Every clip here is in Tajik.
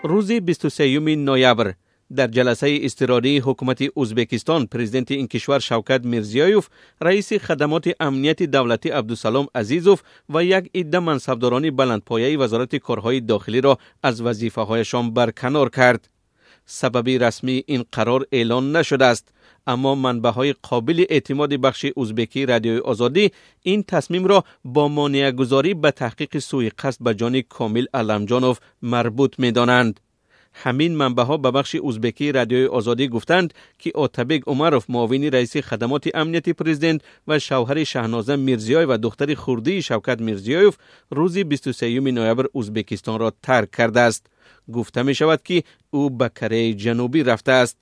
Рӯзи 23 ноябр дар ҷаласаи изтирории ҳукумати Ӯзбекистон президенти ин кишвар Шавкат Мирзиёев раиси хадамоти амнияти давлатӣ Абдусалом Азизов ва як идда мансабдорони баландпояи вазорати корҳои дохилиро аз вазифаҳояшон барканор кард. Сабаби расмии ин қарор эълон нашудааст, аммо манбаъҳои қобили эътимоди бахши ӯзбекии Радиои Озодӣ ин тасмимро бо монеагузорӣ ба таҳқиқи сӯиқасд ба ҷони Комил Аламҷонов марбут медонанд. Ҳамин манбаъҳо ба бахши ӯзбекии Радиои Озодӣ гуфтанд, ки Отабек Умаров, муовини раиси хадамоти амнияти президент ва шавҳари Шаҳноза Мирзиёева, духтари хурдии Шавкат Мирзиёев, рӯзи 23 ноябр Ӯзбекистонро тарк кардааст. Гуфта мешавад, ки ӯ ба Кореяи Ҷанубӣ рафтааст.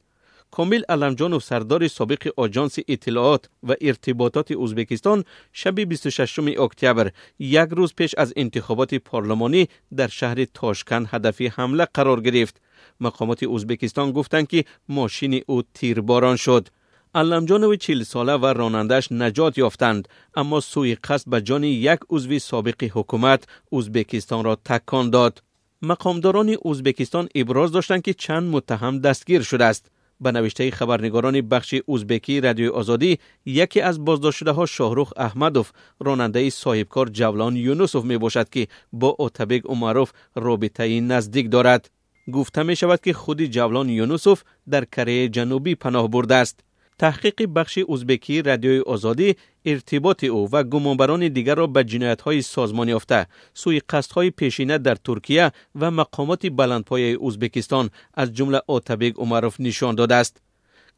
Комил Аламҷонов, сардори собиқи Оҷонси иттилоот ва иртибототи Ӯзбекистон, шаби 26 октябр, як рӯз пеш аз интихоботи парлумонӣ, дар шаҳри Тошканд ҳадафи ҳамла қарор гирифт. Мақомоти Ӯзбекистон гуфтанд, ки мошини ӯ тирборон шуд. Аламҷонови 40-сола ва ронандааш наҷот ёфтанд, аммо сӯиқасд ба ҷони як узви собиқи ҳукумат Ӯзбекистонро такон дод. Мақомдорони Ӯзбекистон иброз доштанд, ки чанд муттаҳам дастгир шудааст. Ба навиштаи хабарнигорони бахши ӯзбекии Радиои Озодӣ, яке аз боздоштшудаҳо Шоҳрух Аҳмадов, ронандаи соҳибкор Ҷавлон Юнусов мебошад, ки бо Отабек Умаров робитаи наздик дорад. Гуфта мешавад, ки худи Ҷавлон Юнусов дар Кореяи Ҷанубӣ паноҳ бурдааст. Таҳқиқи бахши ӯзбекии Радиои Озодӣ иртиботи ӯ ва гумонбарони дигарро ба ҷиноятҳои созмонёфта, сӯиқасдҳои пешина дар Туркия ва мақомоти баландпояи Ӯзбекистон, аз ҷумла Отабек Умаров, нишон додааст.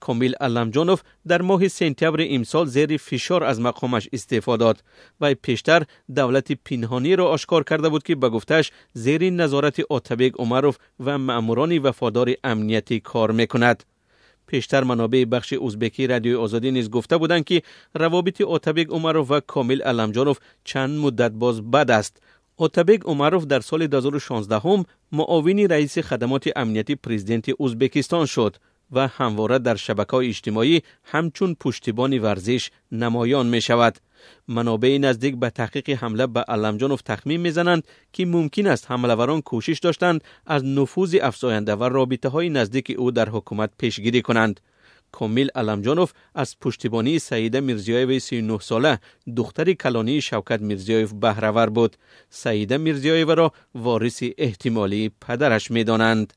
Комил Аламҷонов дар моҳи сентябри имсол зери фишор аз мақомаш истеъфо дод. Вай пештар давлати пинҳониро ошкор карда буд, ки ба гуфтааш зери назорати Отабек Умаров ва маъмурони вафодори амниятӣ кор мекунад. Пештар манобеи бахши ӯзбекии Радиои Озодӣ низ гуфта буданд, ки равобити Отабек Умаров ва Комил Аламҷонов чанд муддат боз бад аст. Отабек Умаров дар соли 2016 муовини раиси хадамоти амнияти президенти Ӯзбекистон шуд ва ҳамвора дар шабакаҳои иҷтимоӣ ҳамчун пуштибони варзиш намоён мешавад. Манобеи наздик ба таҳқиқи ҳамла ба Аламҷонов тахмин мезананд, ки мумкин аст ҳамлаварон кӯшиш доштанд аз нуфузи афзоянда ва робитаҳои наздики ӯ дар ҳукумат пешгирӣ кунанд. Комил Аламҷонов аз пуштибонии Саида Мирзиёеваи 39-сола, духтари калонии Шавкат Мирзиёев, баҳравар буд. Саида Мирзиёеваро вориси эҳтимолии падараш медонанд.